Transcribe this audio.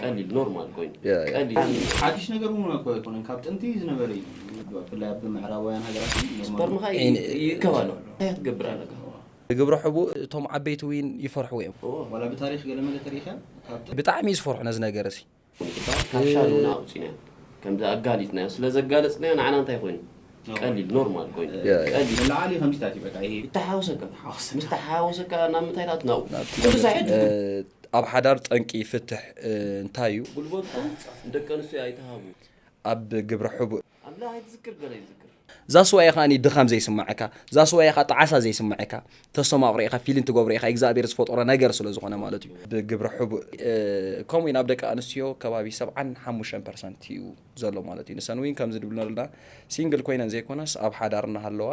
ቀሊል ኖርማል ኮይኑ ያ፣ ያ። ቀሊል ሓድሽ ነገር እውን እኮ ኣይኮነን፣ ካብ ጥንቲ ዝነበረ እዩ። ብፍላይ ኣብ ምዕራባውያን ሃገራት ኖርማል። ስፐርምኻ ይን- ይከባል። እንታይ ትገብር ኣለካ? ብግብረ ሕቡእ እቶም ዓበይቲ እውን ይፈርሕዎ እዮም። ዋላ ብታሪክ ገለመለ ተሪኸ ካብ ጥንቲ ብጣዕሚ እዩ ዝፈርሑ ነዚ ነገር እዚ። ካብ ሻሉና ኣውፂናዮ ከምዚ ኣጋሊፅናዮ ስለ ዘጋለፅናዮ ንዓና እንታይ ኮይኑ ቀሊል ኖርማል ኮይኑ ያ፣ ያ። ቀሊል ንላዕሊ ከምዚታት እዩ በቃ ይሄ ይተሓወሰካ ሓወሰ ምስ ተሓወሰካ ናብ ምንታይ ዳት ናው ኩሉ ሳይድ እ፣ ኣብ ሓዳር ጠንቂ ፍትሕ እ፣ እንታይ እዩ? ጉልበትኩም ንደቂ ኣንስትዮ ኣይተሃቡ ኣብ ግብረ ሕቡእ ኣላ ኣይትዝክር ገለ ይዝክር ዛስዋይ ከኣ ድኻም ዘይስምዓካ፣ ዛስዋይ ከኣ ጣዓሳ ዘይስምዓካ፣ ተስተማቕሮ ኢኻ፣ ፊልን ትገብሮ ኢኻ እግዚኣብሔር ዝፈጠሮ ነገር ስለ ዝኾነ ማለት እዩ። ብግብረ ሕቡእ እ፣ ከምኡ ናብ ደቂ ኣንስትዮ ከባቢ ሰብዓን ሓሙሽተን ፐርሰንት እዩ ዘሎ ማለት እዩ። ንሰን እውን ከምዚ ድብልና ዘለና ሲንግል ኮይነን ዘይኮነስ ኣብ ሓዳር እናሃለዋ